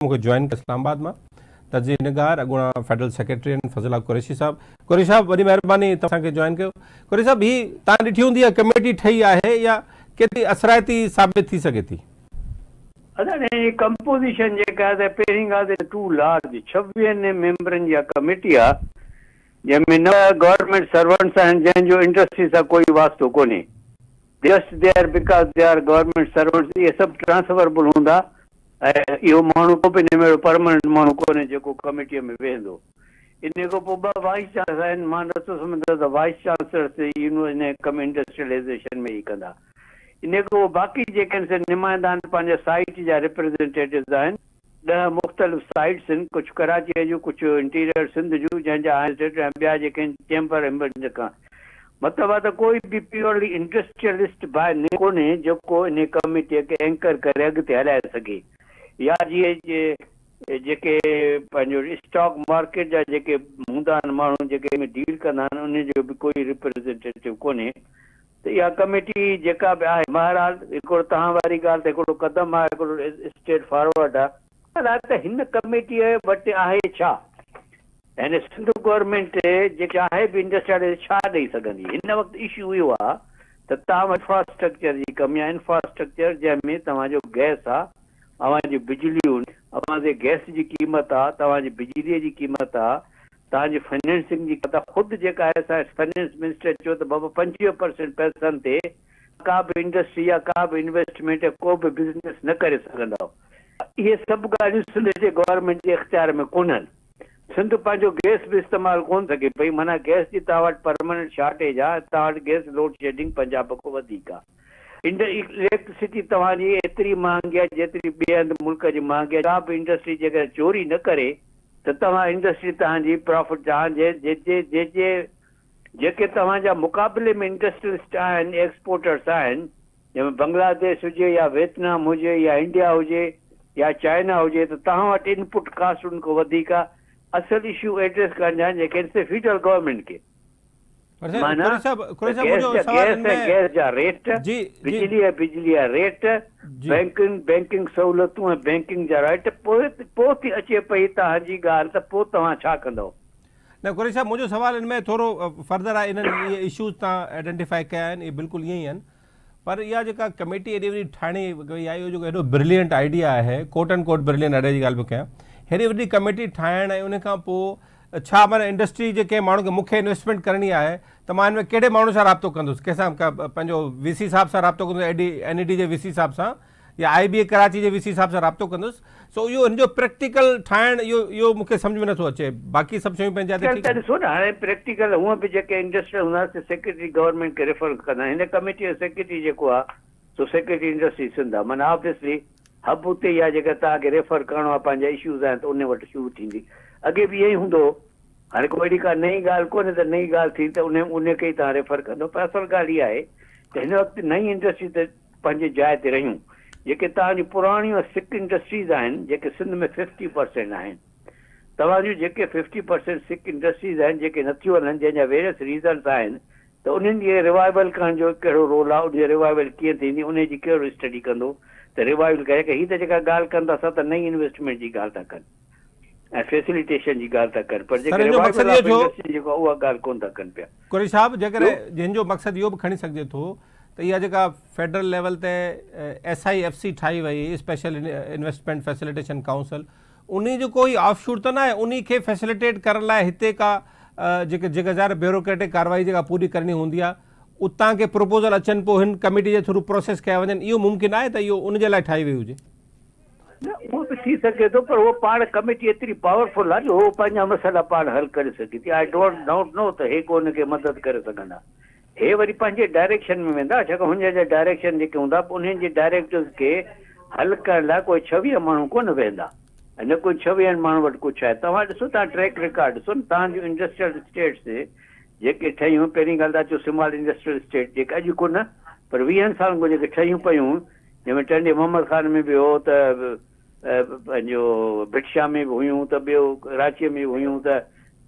مون کي جوائن ڪيو اسلام آباد مان تجزيي نگار اڳوڻا فيڊرل سيڪريٽري آهن فضل حق قريشي صاحب. قريشي صاحب وڏي مهرباني توهان اسان کي جوائن ڪيو. قريشي صاحب هي توهان ڏٺي هوندي اها ڪميٽي ٺهي آهي اها ڪيتري اثرائتي ثابت ٿي سگهي ٿي؟ ادا هن جي ڪمپوزيشن جيڪا آهي ته پهرين ڳالهه ته ٽو لارج ڇويهن ميمبرن جي اها ڪميٽي آهي جنهن ۾ نو گورنمينٽ سرونٽس آهن جنهن جو انڊسٽري سان ڪوئي واسطو ڪونهي just there because they are government servants اهي سڀ ٽرانسفربل هوندا ۽ اهو ماڻهو ڪو به ان ۾ اهڙو پرمننٽ ماڻهو ڪونهي جيڪو ڪميٽيء ۾ ويهندو. انهيء کان پوء ٻه وائيس چانسلر آهن، مان نٿو سمجهان ته وائيس چانسلرس انهيء ڪم انڊسٽريلائيزيشن ۾ ئي ڪندا. انهيء کان پوء باقي جيڪي آهن سي نمائندا آهن پنهنجي سائيٽ جا ريپريزينٽيٽوز آهن. ڏهه مختلف سائيٽس آهن، ڪجهه ڪراچيء جون، ڪجهه انٽيريئر سنڌ جون، جنهن جا آهن ۽ ٻيا جيڪي آهن چيمبر ويمبر کان مطلب آهي ته ڪوئي به پيورلي انڊسٽريلسٽ باء نيچر ڪونهي جيڪو انهي ڪميٽيء کي اينڪر ڪري اڳتي هلائي سگهي يا جيئن جيڪي پنهنجو اسٽاڪ مارڪيٽ جا جيڪي هوندا آهن ماڻهو جيڪي ان ۾ ڊيل ڪندا آهن انهن جو به ڪوئي ريپريزينٽيٽو ڪونهي ته اها ڪميٽي جيڪا به آهي بهرحال هڪڙو توهان واري ڳالهه ته هڪڙو قدم آهي هڪڙو اسٽيپ فارورڊ آهي. ڳالهه آهي ته هن ڪميٽيء وٽ آهي ڇا؟ يعني سنڌ گورنمينٽ جي چاهي به انڊسٽريالائيزيشن ڇا ڏئي سگهندي؟ هن وقت اشو اهو آهي ته توهان وٽ انفراسٽرڪچر جي ڪمي آهي، انفراسٽرڪچر جنهن ۾ توهان جو گئس آهي، اوهان جون بجليون، اوهان جي گئس جي قيمت آهي، توهان جي بجليء جي قيمت آهي، توهان جي فنانسنگ جي قيمت آهي، خود جيڪا آهي سا فنانس منسٽر چيو ته بابا 25 پرسينٽ پئسن تي ڪا به انڊسٽري يا ڪا به انويسٽمينٽ يا ڪو به بزنس نه ڪري سگهندؤ. اهي سڀ ڳالهيون سنڌ جي گورنمينٽ جي اختيار ۾ ڪونهن. سنڌ پنهنجو گئس به استعمال ڪونه سگهي پئي معنيٰ گئس جي توهان وٽ پرمننٽ شارٽيج آ ۽ توهان وٽ گئس لوڊ شيڊنگ پنجاب کان وڌيڪ آ. اليڪٽرسٽي توهان جي ايتري مهانگي آ جيتري ٻئي هنڌ ملڪ جي مهانگي آ. ڪا به انڊسٽري جيڪڏهن چوري نه ڪري ته توهان انڊسٽري توهان جي پرافٽ توهان جي جي جي جي جيڪي توهان جا مقابلي ۾ انڊسٽريلسٽ آهن ايڪسپورٽرس آهن جنهن ۾ بنگلاديش هجي يا ويتنام هجي يا انڊيا هجي يا چائنا هجي ته توهان وٽ انپٽ ڪاسٽ ان کان وڌيڪ آهي اصل اشو ايڊريس ڪرڻ جا جيڪي آهن سي فيڊرل گورنمينٽ کي معنيٰ ته گئس جا گئس ۽ گئس جا ريٽ بجلي ۽ بجلي جا ريٽ بينڪنگ بينڪنگ سهولتون ۽ بينڪنگ جا ريٽ پوء پوء ٿي اچي پئي توهان جي ڳالهه ته پوء توهان ڇا ڪندؤ. نه قريشي صاحب منهنجو سوال ان ۾ ٿورو فردر آهي انهن اهي اشوز تان آئيڊنٽيفائي ڪيا آهن اهي بلڪل ائين ئي آهن پر اها جيڪا ڪميٽي ايڏي وڏي ٺاهڻي وئي آهي اهو جيڪو ايڏو برلينٽ آئيڊيا آهي ڪوٽ اينڊ ڪوٽ برلينٽ آئيڊيا جي ڳالهه پيو ڪيان هيڏي وڏي ڪميٽي ٺاهڻ ۽ ان کان پوء ڇا معنيٰ انڊسٽري جي ڪنهن ماڻهو کي مون کي انويسٽمينٽ ڪرڻي آهي ته مان ان ۾ ڪهڙي ماڻهو سان رابطو ڪندس ڪنهن سان پنهنجو وي سي صاحب سان رابطو ڪندس اي ڊي اين اي ڊي جي وي سي صاحب سان يا آء بي اي ڪراچي جي وي سي صاحب سان رابطو ڪندس سو اهو هن جو پريڪٽيڪل ٺاهڻ اهو اهو مون کي سمجهه ۾ نٿو اچي باقي سڀ شيون پنهنجي جاء تي ٺيڪ آهن. ڏسو نه هاڻي پريڪٽيڪل هونء به جيڪي انڊسٽريل هوندا سي سيڪريٽري گورنمينٽ کي ريفرنس ڪندا آهن هن ڪميٽي جو سيڪريٽري جيڪو آهي سو سيڪريٽري انڊسٽري سنڌ آهي معنيٰ آبويسلي هب اتي ئي آهي جيڪڏهن توهان کي ريفر ڪرڻو آهي پنهنجا اشوز آهن ته ان وٽ شروع ٿيندي اڳي به ائين ئي هوندو هو هاڻي ڪو اهڙي ڪا نئين ڳالهه ڪونهي ته نئين ڳالهه ٿي ته ان ان کي ئي توهان ريفر ڪندو پر اصل ڳالهه اها آهي ته هن وقت نئين انڊسٽري ته پنهنجي جاء تي رهيون. جيڪي توهان جون پراڻيون سڪ انڊسٽريز آهن جيڪي سنڌ ۾ ففٽي پرسينٽ آهن. توهان جون جيڪي ففٽي پرسينٽ سڪ انڊسٽريز آهن جيڪي نٿيون هلن جنهن جا ويريس ريزنس آهن ته انهن جي ريوائيول ڪرڻ جو ڪهڙو رول آهي ان جي ريوائيول ڪيئن ٿيندي انهي جي ڪهڙو اسٽڊي ڪندو ته ريوائيول ڪري هي ته جيڪا ڳالهه ڪن ٿا سا ته نئين انويسٽمينٽ جي ڳالهه ٿا ڪن. ۽ فيسليٽيشن جي ڳالهه ٿا ڪن پر سر جيڪي هن جو مقصد ريوائيول اهو آف ٿيو انڊسٽري جيڪو آهي اها ڳالهه ڪونه ٿا ڪن پيا. قريشي صاحب جيڪڏهن جنهن جو مقصد اهو به کڻي سگهجي ٿو ته اها جيڪا فيڊرل ليول تي ايس I F C ٺاهي وئي اسپيشل انويسٽمينٽ فيسليٽيشن ڪائونسل انهي جو ڪوئي آف شوٽ ته ناهي انهي کي فيسليٽيٽ ڪرڻ لاء هتي ڪا جيڪي جيڪا ظاهر بيوروڪريٽڪ ڪارروائي جيڪا پوري ڪرڻي هوندي آهي اتان ڪي پروپوزل اچن پوء هن ڪميٽي جي ٿرو پروسيس ڪيا وڃن اهو ممڪن آهي ته اهو ان جي لاء ٺاهي وئي هجي. نه اهو به ٿي سگهي ٿو پر هوء پاڻ ڪميٽي ايتري پاورفل آهي جو هوء پنهنجا مسئلا پاڻ حل ڪري سگهي ٿي. I don't not نو ته هي ڪو ان کي مدد ڪري سگهندا. هي وري پنهنجي ڊائريڪشن ۾ ويندا ڇاڪاڻ هن جا ڊائريڪشن جيڪي هوندا انهن جي ڊائريڪٽوز کي حل ڪرڻ لاء ڪوئي 26 ماڻهو ڪونه ويهندا ۽ نه ڪوئي ڇويهن ماڻهن وٽ ڪجهه آهي. توهان ڏسو توهان ٽريڪ رڪارڊ ڏسو نه توهان جون انڊسٽريل اسٽيٽس جيڪي ٺهيون پهرين ڳالهه ته اچو سمال انڊسٽريل اسٽيٽ جيڪي اڄ ڪونه پر ويهن سالن کان جيڪي ٺهيون پيون جنهن ۾ ٽنڊي محمد خان ۾ به هو ته پنهنجو ڀٽ شاهه ۾ به هيون ته ٻيو ڪراچيء ۾ به هيون ته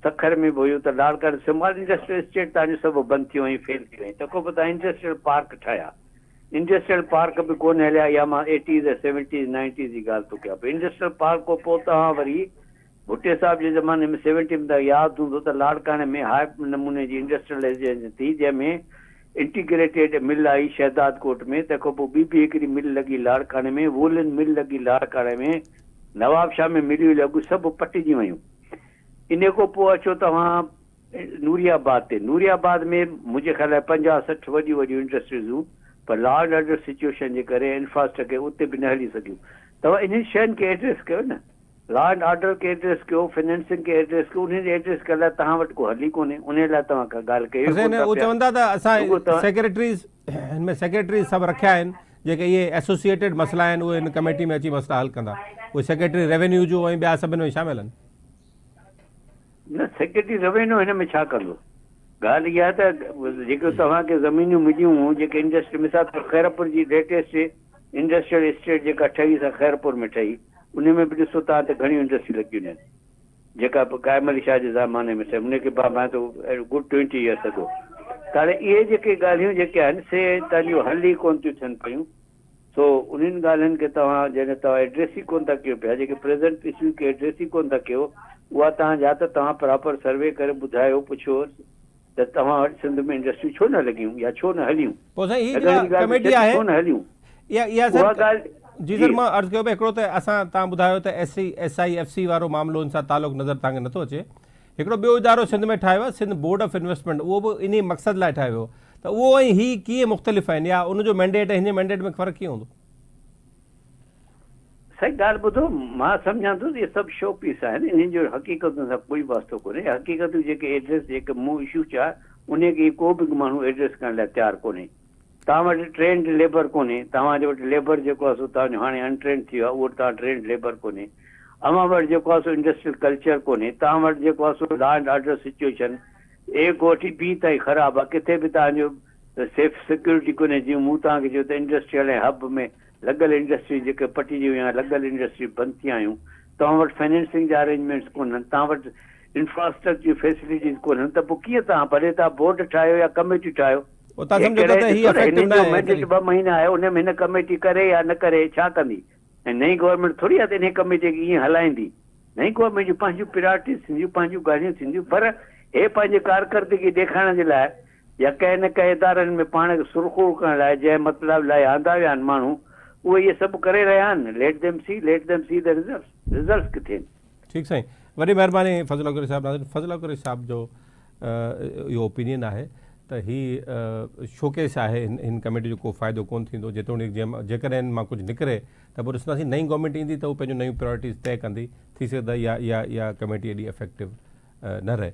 سکر ۾ به هيون ته لاڙڪاڻي سمال انڊسٽريل اسٽيٽ تان جون سڀ بند ٿي ويون فيل ٿي ويون تنهن کان پوء تان انڊسٽريل پارڪ ٺاهيا انڊسٽريل پارڪ به ڪونه هليا اها مان ايٽيز ۽ سيونٽيز نائنٽيز جي ڳالهه ٿو ڪيان پيو انڊسٽريل پارڪ کان پوء توهان وري ڀٽي صاحب جي زماني ۾ سيونٽي ۾ توهان کي ياد هوندو ته لاڙڪاڻي ۾ هاء نموني جي انڊسٽريلائيزيشن ٿي جنهن ۾ انٽيگريٽيڊ مل آئي شهداد ڪوٽ ۾ تنهن کان پوء ٻي به هڪڙي مل لڳي لاڙڪاڻي ۾ وولن مل لڳي لاڙڪاڻي ۾ نوابشاهه ۾ مليون لڳيون سڀ پٽجي ويون انهي کان پوء اچو توهان نوري آباد تي نوري آباد ۾ منهنجي خيال ۾ 50 60 وڏيون وڏيون انڊسٽريز هيون پر لا اينڊ آرڊر سچوئيشن جي ڪري انفراسٽرڪچر اتي به نه هلي سگهيون توهان انهن شين کي ايڊريس ڪيو نه لا اينڊ آرڊر کي ايڊريس ڪيو فنانسنگ کي ايڊريس ڪيو انهن جي ايڊريس ڪرڻ لاء توهان وٽ ڪو حل ئي ڪونهي انهي لاء توهان ڪا ڳالهه ڪيو ئي حسين ڪونه ٿا اهو پيا چون ٿا ته اسان رڳو توهان سيڪريٽريز هن ۾ سيڪريٽريز سڀ رکيا آهن جيڪي اهي ايسوسيئيٽيڊ مسئلا آهن اهي هن ڪميٽي ۾ اچي مسئلا حل ڪندا اهي سيڪريٽري ريونيو جو ۽ ٻيا سڀ هن ۾ شامل آهن. نه سيڪريٽري روينيو هن ۾ ڇا ڪندو؟ ڳالهه اها ته جيڪي توهان کي زمينون مليون هيون جيڪي انڊسٽري مثال طور خيرپور جي ليٽيسٽ انڊسٽريل اسٽيٽ جيڪا ٺهي سا خيرپور ۾ ٺهي ان ۾ به ڏسو توهان ته گهڻيون انڊسٽريون لڳيون آهن جيڪا قائم علي شاهه جي زماني ۾ ٺهي ان کي مان ڀانئان ٿو گڊ ٽوئنٽي يئرس اگو ته هاڻي اهي جيڪي ڳالهيون جيڪي آهن سي توهان جون حل ئي ڪونه ٿيون ٿين پيون سو انهن ڳالهين کي توهان جڏهن توهان ايڊريس ئي ڪونه ٿا ڪيو پيا جيڪي پريزنٽ اشو کي ايڊريس ئي ڪونه ٿا ڪيو اها توهان جا ته توهان پراپر سروي ڪري ٻڌايو پڇيو ته توهان وٽ سنڌ ۾ انڊسٽريون ڇو نه لڳيون يا ڇو نه هليون پوء سائين هي لڳڻ جيڪا جي ڳالهه ته ڪميٽي ڇڏ آهي ڇو نه هليون اها اها اها سر ڳالهه جي جي سر مان عرض ڪيو پئي هڪڙو ته اسان توهان ٻڌايو ته S C S I F C وارو معاملو ان سان تعلق نظر توهان کي نٿو اچي هڪڙو ٻيو ادارو سنڌ ۾ ٺاهيو آهي سنڌ بورڊ آف انويسٽمينٽ اهو به انهي مقصد لاء ٺاهيو ويو ته اهو ۽ هي ڪيئن مختلف آهن يا ان جو مينڊيٽ ۽ هن جي مينڊيٽ ۾ فرق ڪيئن هوندو؟ سائين ڳالهه ٻڌو مان سمجهان ٿو ته اهي سڀ شو پيس آهن انهن جو حقيقتن سان ڪوئي واسطو ڪونهي حقيقتون جيڪي ايڊريس جيڪي مون اشو چيا انهي کي ڪو به ماڻهو ايڊريس ڪرڻ لاء تيار ڪونهي توهان وٽ ٽرينڊ ليبر ڪونهي، توهان جي وٽ ليبر جيڪو آهي سو توهان جو هاڻي ان ٽرينڊ ٿي ويو آهي، اهو توهان ٽرينڊ ليبر ڪونهي. اوهان وٽ جيڪو آهي سو انڊسٽريل ڪلچر ڪونهي، توهان وٽ جيڪو آهي سو law and order situation A کان وٺي بي تائين خراب آهي، ڪٿي به توهان جو سيف سيڪيورٽي ڪونهي، جيئن مون توهان کي چيو ته انڊسٽريل ۽ هب ۾ لڳل انڊسٽريون جيڪي پٽجي ويون يا لڳل انڊسٽريون بند ٿي آيون، توهان وٽ فنانسنگ جا ارينجمينٽس ڪونهن، توهان وٽ انفراسٽرڪچر جون فيسلٽيز ڪونهن ته پوء ڪيئن توهان ڀلي توهان بورڊ ٺاهيو يا ڪميٽيون ٺاهيو، پوء توهان سمجهو ٿا جيڪڏهن ته هي ڏسو نه افيڪٽو هنن نه جو آهي مينڊيٽ ايتري. ٻه مهينا آهي ان ۾ هن ڪميٽي ڪري يا نه ڪري ڇا ڪندي ۽ نئين گورنمينٽ ٿوري آهي ته انهي ڪميٽي کي ائين هلائيندي نئين گورنمينٽ جون پنهنجون پريارٽيز ٿينديون پنهنجون ڳالهيون ٿينديون پر هي پنهنجي ڪارڪردگي ڏيکارڻ جي لاء يا ڪنهن نه ڪنهن ادارن ۾ پاڻ کي سرخرو ڪرڻ لاء جنهن مطلب لاء آندا ويا آهن ماڻهو اهي اهي سڀ ڪري رهيا آهن let them see let them see the results results ڪٿي آهن. ٺيڪ سائين وڏي مهرباني فضل اڪبري صاحب ناظرين فضل اڪبري صاحب جو اهو اوپينين آهي ته هي شوڪيس آهي هن ڪميٽي جو ڪو فائدو ڪونه ٿيندو جيتوڻيڪ جيڪڏهن هن مان ڪجهه نڪري ته پوء ڏسنداسين نئين گورنمينٽ ايندي ته هو پنهنجون نيون پرائرٽيز طئي ڪندي ٿي سگهي ته اها اها ڪميٽي ايڏي افيڪٽو نه رهي.